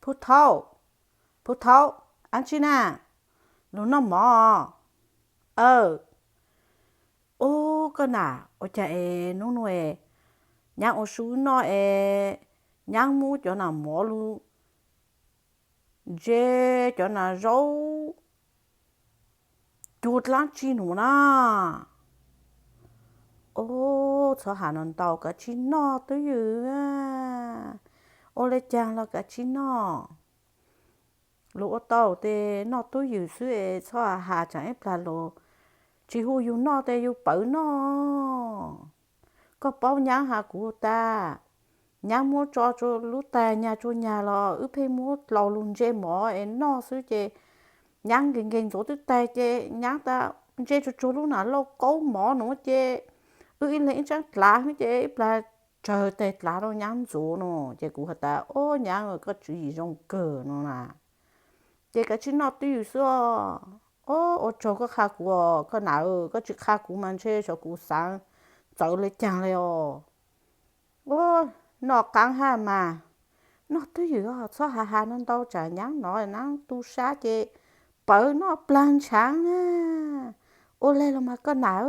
Pub Thaub, Pub Thaub, ab tsi na, lug noj mov. Aw, ub, koj nam, ua caag es nub nua nyab ua su noj es nyab muab cov nam mov lug ntse cov nam zaub cuag dlaab tsi nua na. Ub, txhob has no ntau, koj tsi noj twb ywm. Ua le caag los koj tsi noj. Lug ua tau tes noj twb ywm xwb es txhob has has, tsam ib plag lug tsi hu yug noj tes yug pawv noj. Koj paub nyab has kuv tas, nyab muab tso tsua lub taig nyag tsua nyag los wb pheej muab dlaus lug ntse mov es noj xwb ces nyab nkeeg nkeeg ntxuav twb taig ces nyab tas ntse tsuag tsuag lub nam lauj kaub mov nua ces wb ib leeg ib tsaab dlav xwb ces ib plag tsawg taig dlav rau nyab ntxuav nua. Ces kuv has tas, ub nyab, koj tswv yim zoo kawg no na. Ces koj tsi noj twb ywm xwb os. Ub, ua tsaug koj qha kuv os koj nam, koj tsi qha kuv mas ntshe xyov kuv xaav txawv le caag le os. Ub, noj qaab hab mas, noj twb ywm os, txhob has has no ntau tsam nyab nov nyab tu sab ces pawv noj plag ntshaav na. Ua le los mas koj nam.